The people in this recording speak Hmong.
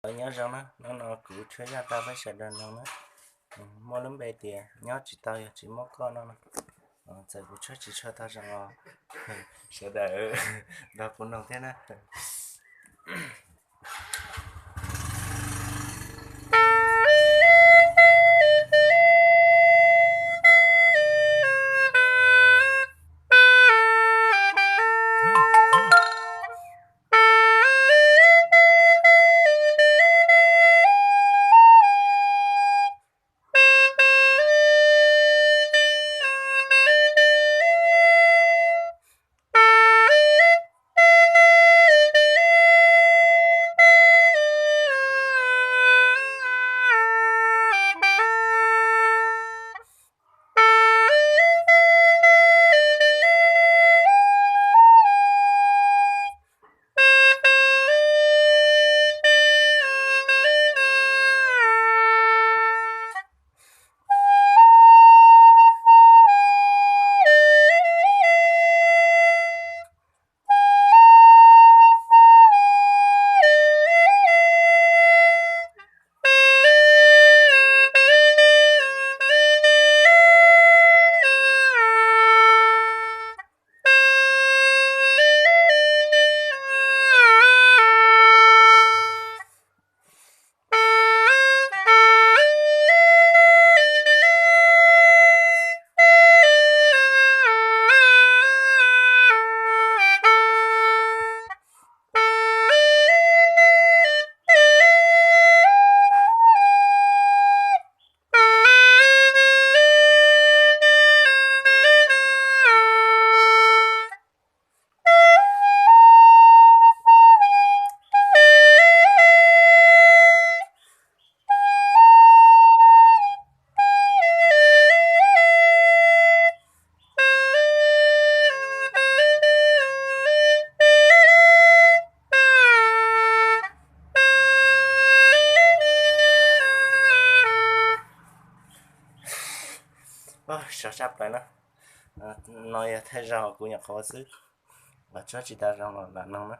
Nyob zoo na, hnub no kuv tshuab zaj tau peb sawv daws mloog na. Muaj lub npe tias nyob tsis tau yog tsis muaj koj no na. Txawm kuv tshuab tsis tshua tau zoo los sawv daws nrog kuv mloog thiab na. Sov sab plaws na. No yog thawj zaug kuv nyuam qhuav xwb, los tshuab tsis tau zoo los lam mloog na.